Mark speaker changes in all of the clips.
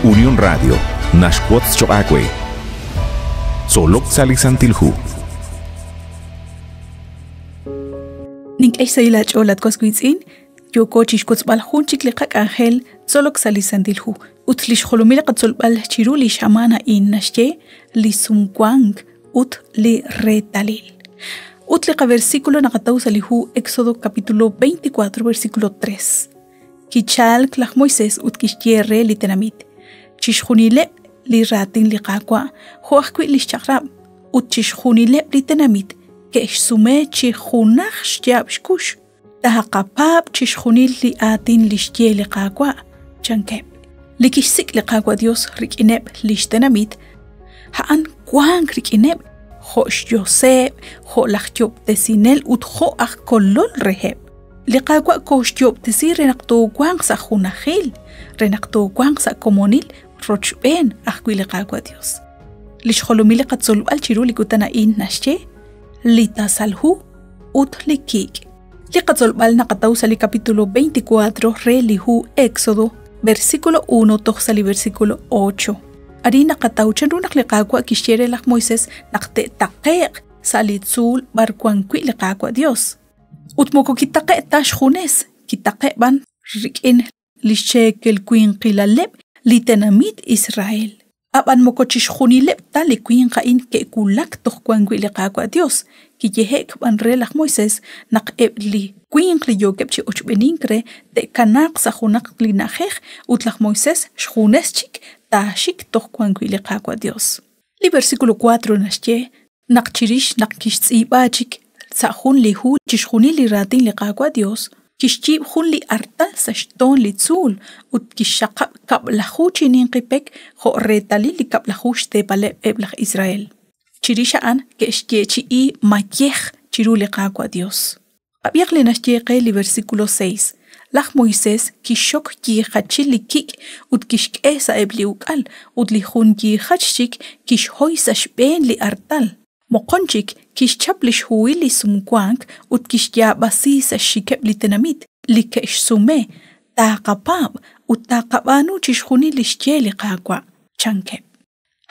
Speaker 1: Unión Radio naxwotz choq' aawe. Tzolok sa' li Santil Hu.
Speaker 2: Nink'e xsahil aach'ool at was wiitz'in, yooko chixwotzb'al jun chik li qak'anjel tzolok sa' li Santil Hu. Ut li xjolomil li qatzolb'al chiru li xamaan a'in naxye li sumwank ut li reetalil. Ut li qaversículo naqataw sa' li hu Éxodo capítulo 24 versículo 3. Kichalk laj Moisés ut kixye re li tenamit, chixjunileb' li raatin li Qaawa' jo' ajwi' li xchaq'rab' ut chixjunileb' li tenamit ke'xsume chi junaj xyaab' xkux, Taaqapaab' chixjunil li aatin li xye li Qaawa', chankeb'. Li kixsik' li Qaawa' Dios rik'ineb' li xtenamit, a'an wank rik'ineb' jo' xYoseb', jo' laj Yob'tesinel ut jo' aj Kolol reheb'. Li Qaawa' kooxyoob'tesi re naq toowanq sa' junajil, re naq toowanq sa' komonil rochb'een ajwi' li Qaawa' Dios. Li xjolomil li qatzolb'al chiru li kutan a'in naxye li tasal hu ut li kik'. Li qatzolb'al naqataw sa' li capítulo 24 re li hu Éxodo, versículo 1 toj sa' li versículo 8. Arin naqataw chanru naq li Qaawa' kixye re laj Moisés naq te'taqe'q sa' li tzuul b'ar wan wi' li Qaawa' Dios. Ut moko kitaqe' ta xjunes, kitaqe' b'an rik'in li xcheekel winqilaleb' li tenamit Israel. Ab'an moko chixjunileb' ta li winq a'in ke'wulak toj wan wi' li Qaawa' Yos, kiyehe'k b'an re laj Moisés naq eb' li winq li yookeb' chi ochb'enink re te'kanaaq sa' junaq li na'ajej ut laj Moisés xjunes chik taaxik toj wan wi' li Qaawa' Yos. Li versículo 4 naxye naq chirix naq kixtz'iib'a chik sa' jun li hu chixjunil li raatin li Qaawa' Dios, kixyiib' jun li artal sa' xtoon li tzuul ut kixxaqab' kab'laju chi ninqi pek jo' reetalil li kab'laju xteepaleb' eb' laj Israel. Chirix a'an ke'xyeechi'i mayej chiru li Qaawa' Dios. Qab'ihaq li naxye qe li versículo 6. Laj Moisés kixxok yiijachil li kik' ut kixk'e sa'eb' li uk'al, ut li jun yiijach chik kixhoy sa' xb'een li artal. Moqon chik kixchap li xhuhil li sumwank ut kixyaab'asi sa' xxikeb' li tenamit li ke'xsume, Taaqapaab' ut taaqab'aanu chixjunil li xye li Qaawa', chankeb'.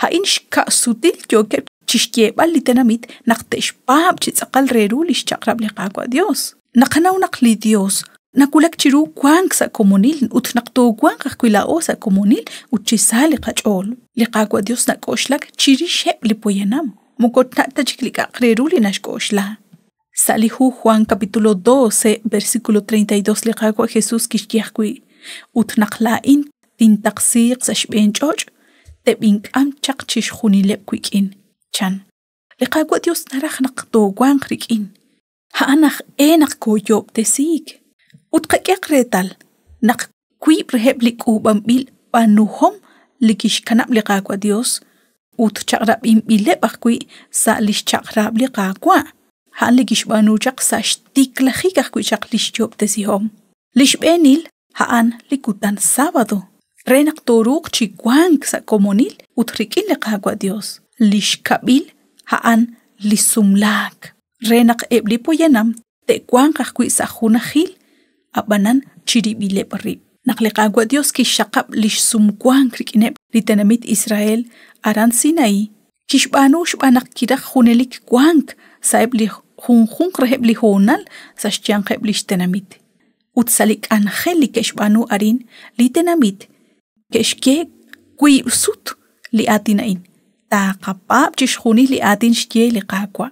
Speaker 2: A'in xka'sutil yookeb' chi xyeeb'al li tenamit naq te'xpaab' chi tz'aqal re ru li xchaq'rab' li Qaawa' Yos. Naqanaw naq li Yos nawulak chiru wank sa' komonil ut naq toowanq ajwi' laa'o sa' komonil ut chi sa li qach'ool. Li Qaawa' Yos nak'oxlak chirixeb' li poyanam, moko ta ta chik li k'a'aq re ru li naxk'oxla. Sa' li hu Juan capítulo 12, versículo 32 li Qaawa' Jesús kixye ajwi', Ut naq laa'in tintaqsiiq sa' xb'een ch'och', teb'ink'am chaq chixjunileb' wik'in, chan. Li Qaawa' Dios naraj naq toowanq rik'in. A'an aj e naq kooyoob'tesiik. Ut qak'ehaq reetal naq wiib' reheb' li k'uub'anb'il b'aanuhom li kixkanab' li Qaawa' Dios ut chaq'rab'inb'ileb' ajwi' sa' lix chaq'rab' li Qaawa', a'an li kixb'aanu chaq sa' xtiklajik ajwi' chaq lix yoob'tesihom. Li xb'eenil a'an li kutan sábado, re naq tooruuq chi wank sa' komonil ut rik'in li Qaawa' Dios. Li xkab'il a'an li sumlaak, re naq eb' li poyanam te'wanq ajwi' sa' junajil, ab'anan chirib'ileb' rib'. Naq li Qaawa' Dios kixxaqab' li xsumwank rik'ineb' li tenamit Israel aran Sinaí, kixb'aanu xb'aan naq kiraj junelik wank sa'eb' li junjunq reheb' li hoonal sa' xyanqeb' li xtenamit. Ut sa' li k'anjel li ke'xb'aanu arin, li tenamit ke'xye wiib' sut li aatin a'in, Taaqapaab' chixjunil li aatin xye li Qaawa'.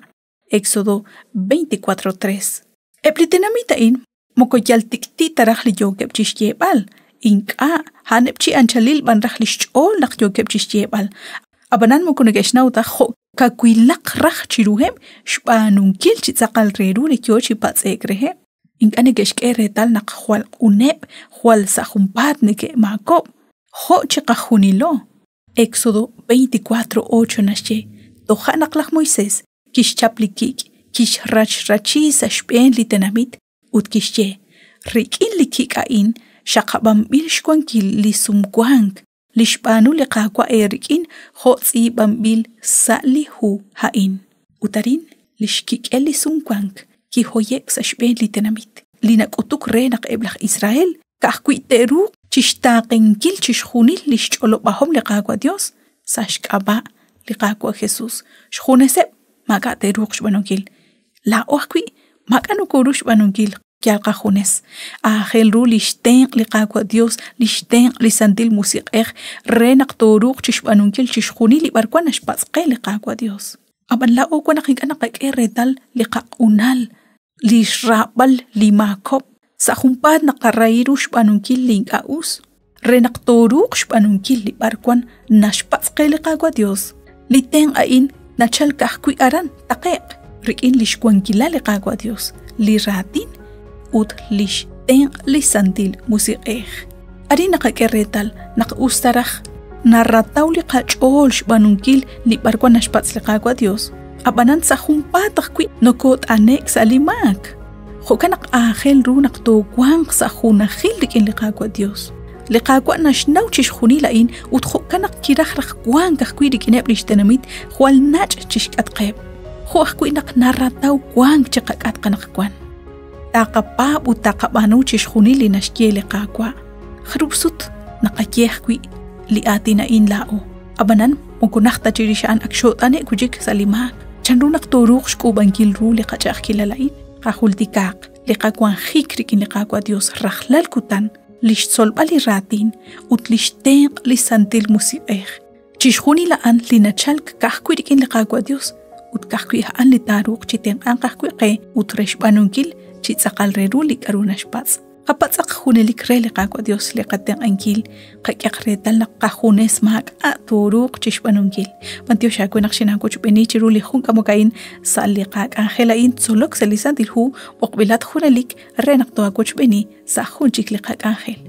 Speaker 2: Éxodo 24:3. Eb' li tenamit a'in moko yal tik'ti' ta raj li yookeb' chi xyeeb'al, ink'a', a'aneb' chi anchalil b'an raj li xch'ool naq yookeb' chi xyeeb'al. Ab'anan moko neke'xnaw ta jo' kawilaq raj chiruheb' xb'aanunkil chi tz'aqal re ru li yo chi patz'e'k reheb'. Ink'a' neke'xk'e reetal naq jwal q'uneb', jwal sa' junpaat neke'maakob'k, jo' chiqajunilo. Éxodo 24:8 naxye, Toja' naq laj Moisés kixchap li kik', kixrachrachi sa' xb'een li tenamit ut kixye, Rik'in li kik' a'in xaqab'anb'il xwankil li sumwank li xb'aanu li Qaawa' eerik'in jo' tz'iib'anb'il sa' li hu a'in. Ut arin li xkik'el li sumwank kihoye'k sa' xb'een li tenamit, li nak'utuk re naq eb' laj Israel ka'ajwi' te'ruuq Chixtaaqenkil chixjunil li xch'olob'ahom li Qaawa' Dios sa' xk'ab'a' li Qaawa' Jesus. Xjuneseb' maak'a' te'ruuq xb'aanunkil. Laa'o ajwi' maak'a' nokoru xb'aanunkil yal qajunes. Aajel ru li xtenq' li Qaawa' Dios, li xtenq' li Santil Musiq'ej re naq tooruuq chixb'aanunkil chixjunil li b'arwan naxpatz' qe li Qaawa' Dios. Ab'an laa'o wan naq ink'a' naqak'e reetal li qaq'unal, li xraab'al li maakob'. Sa' junpaat naqarahi ru xb'aanunkil li ink'a' us. Re naq tooruuq xb'aanunkil li b'arwan naxpatz' qe li Qaawa' Dios. Li tenq' a'in nachalk ajwi' aran taqe'q rik'in li xwankilal li Qaawa' Dios, li raatin ut li xtenq' li Santil Musiq'ej. Arin naqak'e reetal naq us ta raj narataw li qach'ool xb'aanunkil li b'arwan naxpatz' li Qaawa' Dios, ab'anan sa' junpaat ajwi' nokoot'ane'k sa' li maak. Jo'kan naq aajel ru naq toowanq sa' junajil rik'in li Qaawa' Dios. Li Qaawa' naxnaw chixjunil a'in ut jo'kan naq kiraj raj wank ajwi' rik'ineb' li xtenamit jwal nach' chixk'atqeb'. Jo' ajwi' naq narataw wank chiqak'atq anaqwan. Taqapaab' ut taqab'aanu chixjunil li naxye li Qaawa'. Jarub' sut naqaye ajwi' li aatin a'in laa'o. Ab'anan moko najt ta chirix a'an ak xoot'ane'k wi' chik sa' li maak. Chanru naq tooruuq xk'uub'ankil ru li qach'a'ajkilal a'in? Qajultikaaq li qawanjik rik'in li Qaawa' Dios rajlal kutan, li xtzolb'al li raatin ut li xtenq' li Santil Musiq'ej. Chixjunil a'an li nachalk ka'ajwi' rik'in li Qaawa' Dios ut ka'ajwi' a'an li taaruuq chi tenq'anq ajwi' qe ut re xb'aanunkil chi tz'aqal re ru li k'aru naxpatz'. Qapatz'aq junelik re li Qaawa' Dios li qatenq'ankil, qak'ehaq reetal naq qajunes maak'a' tooruuq chi xb'aanunkil. B'antiox aawe naq xinaawochb'eeni chiru li jun k'amok a'in sa' li qak'anjel a'in tzolok sa' li Santil Hu, b'oqb'ilat junelik re naq too'aawochb'eeni sa' jun chik li qak'anjel.